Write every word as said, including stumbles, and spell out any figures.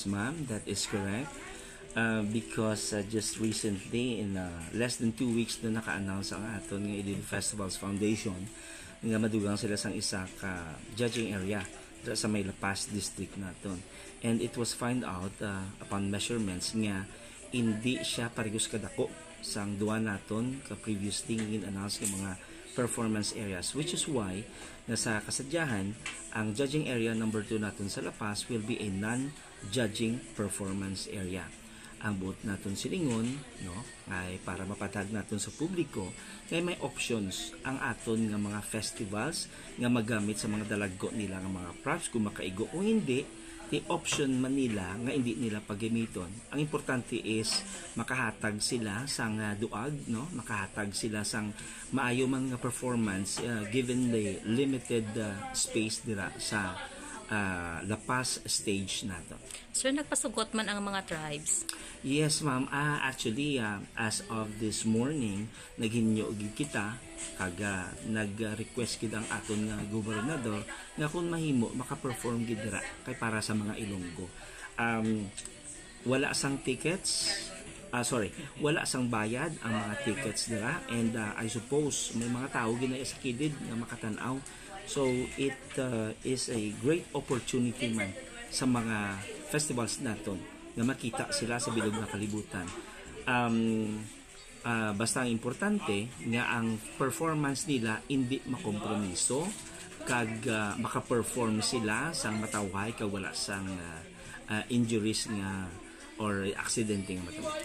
Ma'am, that is correct. Uh, because uh, just recently, in uh, less than two weeks na naka-announce ang aton nga Iloilo Festivals Foundation nga madugang sila sang isa ka judging area sa, sa may La Paz district naton. And it was find out uh, upon measurements nga hindi siya parehas kadako sang duha naton ka previously gin-announce nga mga performance areas, which is why na sa kasadyahan ang judging area number two naton sa La Paz will be a non-judging performance area. Ang buot naton silingon, no, ay para mapatag naton sa publiko kay may options ang aton nga mga festivals nga magamit sa mga dalagko nila nga mga props kung makaigo. Kung hindi, the option man nila nga hindi nila pagamiton. Ang importante is makahatag sila sang uh, duag, no, makahatag sila sang maayo man nga performance uh, given the limited uh, space dira sa uh, La Paz stage nato. Sir, nagpasugot man ang mga tribes? Yes, ma'am. Ah, actually, ah, as of this morning, naghinyo gid kita kag ah, nag-request gid ang aton nga gobernador nga kung mahimo maka-perform gid dira kay para sa mga Ilonggo. Um, wala sang tickets, ah, sorry, wala sang bayad ang mga tickets dira, and ah, I suppose may mga tawo gid na sa kilid nga makatan-aw. So it uh, is a great opportunity man sa mga festivals naton nga makita sila sa bilog nga kalibutan. Um, ah, basta ang importante nga ang performance nila hindi makompromiso kag ah, maka-perform sila sang matawhay kag wala sang ah, ah, injuries nga or aksidente nga matawhay.